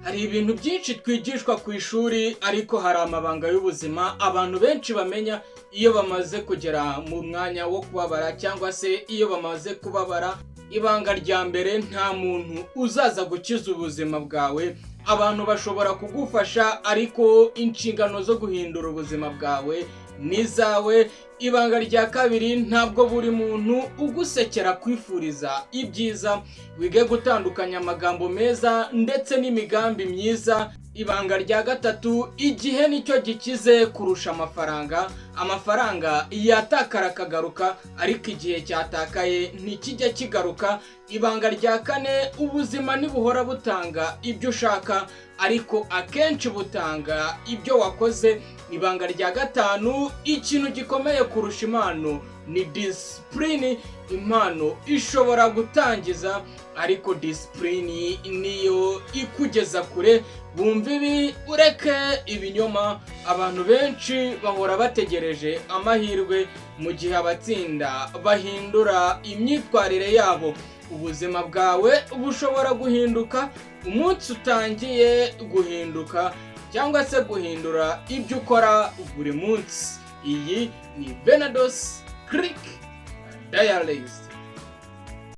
Hari ibintu byinshi twigishwa ku ishuri, ariko hari amabanga y'ubuzima abantu benshi bamenya iyo bamaze kugera mu mwanya wo kubabara cyangwa se iyo bamaze kubabara. Ibanga rya mbere: nta muntu uzaza gukiza ubuzima bwawe. Abantu bashobora kugufasha, ariko inshingano zo guhindura ubuzima bwawe ni izawe. Ibanga rya kabiri: ntabwo buri muntu ugusekera kwifuriza ibyiza. Wige gutandukanya amagambo meza ndetse n'imigambi myiza. Ibanga rya gatatu: igihe nicyo gikize kurusha amafaranga. Amafaranga yatakara akagaruka, ariko igihe cyatakaye ntikijya kigaruka. Ibanga rya kane: ubuzima ntibuhora butanga ibyo ushaka, ariko akenshi butanga ibyo wakoze. Ibanga rya gatanu: ikintu gikomeye kurusha impano ni disipurine. Impano ishobora gutangiza, ariko disipurine niyo ikugeza kure. Bumva ibi, ureke ibinyoma. Abantu benshi bahora bategereje amahirwe, mu gihe abatsinda bahindura imyitwarire yabo. Ubuzima bwawe bushobora guhinduka umunsi utangiye guhinduka cyangwa se guhindura ibyo ukora buri munsi. Iyi ni Benados Click Diaries.